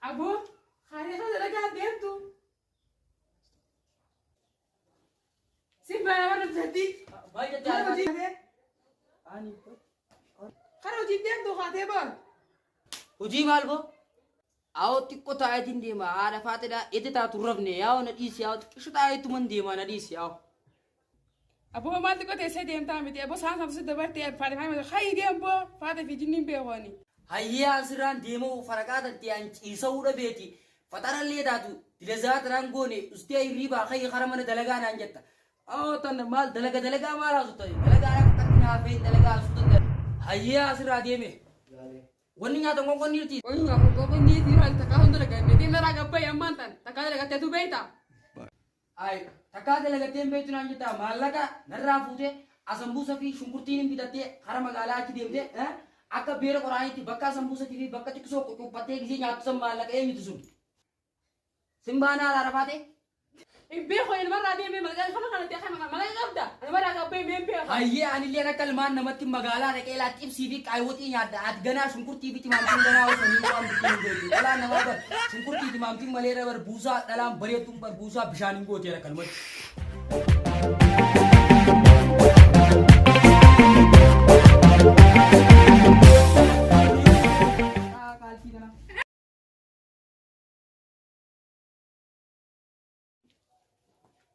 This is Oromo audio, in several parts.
Aboo hariiroo dalagaa deemtu. Si baana warra biratti. Kara hojii Kara hojii deemtu kaatee boon. Hojii maal boo? Awoo xiqqoo taa'eetiin deema haadha faaxedha ete taatu rafne yaa'oo na dhiisi yaa'oo xiqqisho taa'eetuman deema na dhiisi yaa'oo. Aboo maal xiqqoo teessee deemtaa miti aboo saan saamsa dabartee faate faate hayi deem boo faate fi jinniin beekooni. Hayyee an sirraan deema'u faraqaa tantee an ciisa'uu dhabeeti faxarallee taatu dilazaa tanaan goone ustee hirriibaa ka'i kara mana dalagaa naan jetta. Awoo tan maal dalaga dalagaa maal haasofta dalagaadhaaf akkatti naafeen dalagaa haasofuu danda'a. Hayyee asirraa deeme. Wanni nyaatan qoonqoon ni jirti. Wanni nyaatan qoonqoon ni jirti haali takkaa hunda dalaganne deemna irraa gabbayi ammaan tan takkaa dalagatteetu beekta. Ay takkaa dalagattee hin beektu naan jettaa maallaqa narraa fuutee asambuusa fi shunkurtiin hin bitattee kara magaalaa achi deemtee akka beera qoraaniitti bakka asambuusatii fi bakka xiqqisoo qucuuphattee gisee nyaattu san maallaqa eenyutu sun. Simbaanaa alaa rafaatee. Hin beeku ilmarraa deemee malaqa kana kana ta'e kana malaqa qabda ilmarraa qabbee mee hin beeku. Hayyee anilleen akka ilmaan namatti magaalaa dhaqee laa xibsii fi qaaywoxii nyaadha ati ganaa shunkurtii fi timaamtiin ganaa osanii waan bittuu hin beektu dhalaan namaa bar shunkurtii timaamtiin malee bar buusaa dhalaan bareedduun bar buusaa bishaan hin gooteera kanumatti.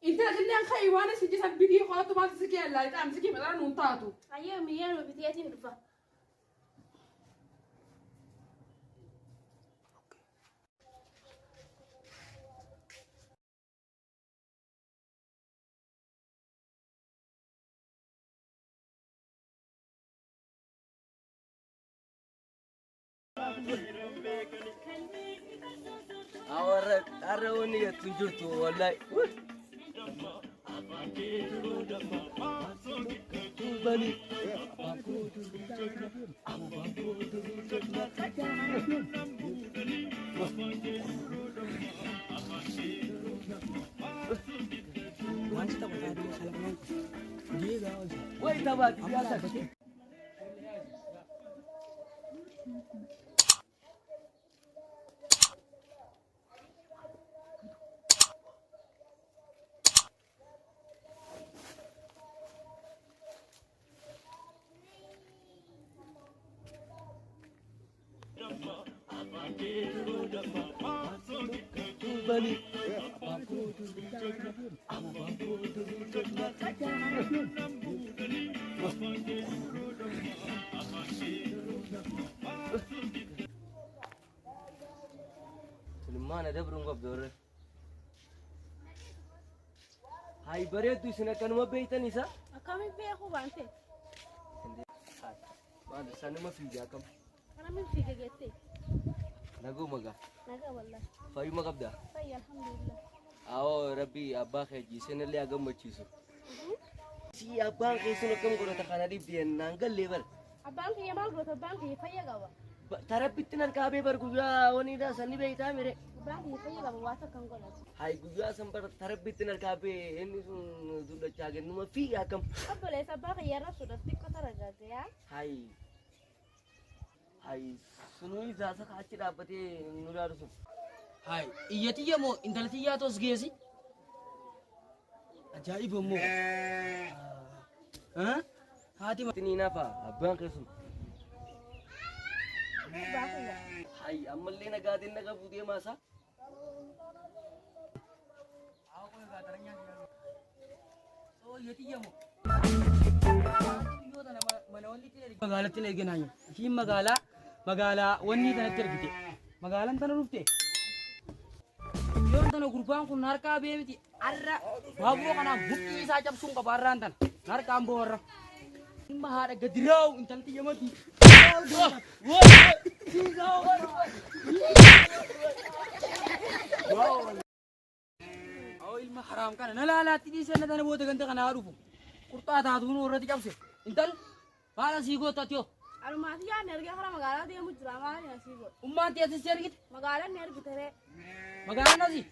Intala silleen ka'i waan isin jisan bitii qorattu maaltu si kee allaa ixaan si kee maxxana nuun taatu. Ayyee miyyee nu biteetiin dhufa. Warra har'a wanni jettu hin jirtu wallahi. Wai tabaati siyaasa. Ilmaan adabruun qabdu warra. Hay bareeddu isin akkanuma beektan isa. Akkamiin beekuu baante? Maal sanuma fiigaa akkam. Akkamiin fiiga jettee? Naguma gaa. Nagaa wallahi. Fayyuma qabda. Fayya alhamdulillah. Awoo rabbi abbaa kee jiisenillee haa gammachiisu. Si abbaan kee sun akkam godhata kana dhibdee naan gallee bara. Abbaan kiyya maal godhata? Abbaan kiyya fayya qaba. Tarabbitti nan kaabee bar guyyaa waniidha sanni beektaa mire. Abbaan kiyya fayya qaba waa takka hin godhatu. Hay guyyaa san bara tarabbitti nan kaabee inni sun dullachaa kennuma fi akkam. Obboleessa abbaa kiyya arrabsuudhaaf xiqqoo taragaagee. Hay hay sunuu isaa saka achi dhaabbatee nu laalu sun. Hay iyya tiyya moo intala tiyyaa tos geesi? Ajaa'iba immoo. Haati Tini nafa abbaan kee sun. Abbaa kiyya. Hay ammallee nagaatiin naga buutee maasaa. Magaalatti na erginaa jiru. Ishiin magaalaa magaalaa wanni tanatti ergite. Magaalaan tana dhufte. Yoon tana gurbaan kun harkaa bee miti. Har'a baabura kanaan mudhii isaa cabsuun qaba har'aan tana. Harkaan boo har'a. Ilma haadha gadi raa'u intalti yamati. Awoo ilma haraam kana na laalaatti dhiisee na tana booda ganda kana haa dhufu. Qurxaa taatu kun irratti cabse. Intal maal asii goota ati hoo? Alumaati yaa na ergee karaa magaalaa deemu jira maal asii godhu. Ummaan ta'e asii si argite? Magaalaan na ergite ree. Magaalaan asii?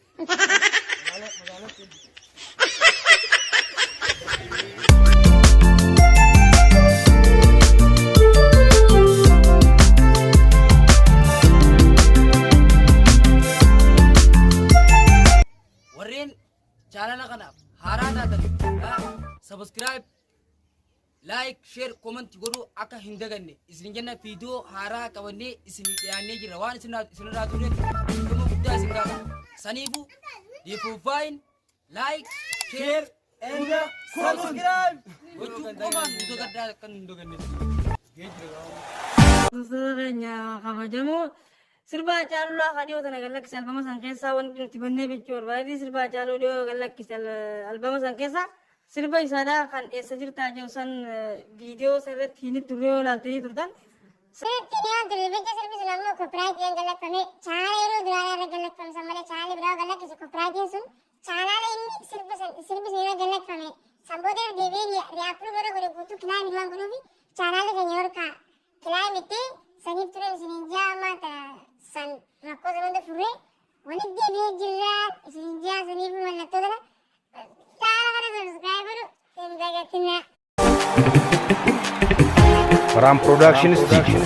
Warreen chaanala kanaaf haaraa taatan subscribe, like, share, comment godhuu akka hin daganne isin jenna. Viidiyoo haaraa qabannee isin dhiyaannee jirra. Waan isinirraa turre dhuma guddaa isin gaafa. Saniifuu deefuufaayin like, share And subscribe. Gochuu qofaan nu dagaddaa akka hin daganne. Gosoota keenya kabajamoo, sirba Haacaaluudhaa kan dhiyoo tana gad lakkise albama san keessaa wanti nuti bannee jechuu barbaade, sirba Haacaaluu dhiyoo gad lakkise albama san keessaa sirba isaadhaa kan "Eessa jirtaa" jedhu san viidiyoo san irratti hin turre yoo ilaaltanii turtan. Sirriitti dhiyaan ture jecha sirbi sun ammoo copyrightiin galaqqame. Chaanaala yeroo duraanii irra galaqqamsan malee chaanaalli biraa galaqqise copyrightiin sun chaanaala inni sirba san sirbi sun irra galaqqame san booda irra deebi'ee re-upload warra godhe guutuu claim waan godhuufi chaanaalli keenya horkaa claim itti saniif ture isiniin ji'a. Ammaa tana san rakkoo san hunda furree walitti deebi'ee jirra isiniin ji'a. Saniif mallattoo tana chaanaala kana subscribe godhu hin dagatinaa. Ram Production Studio.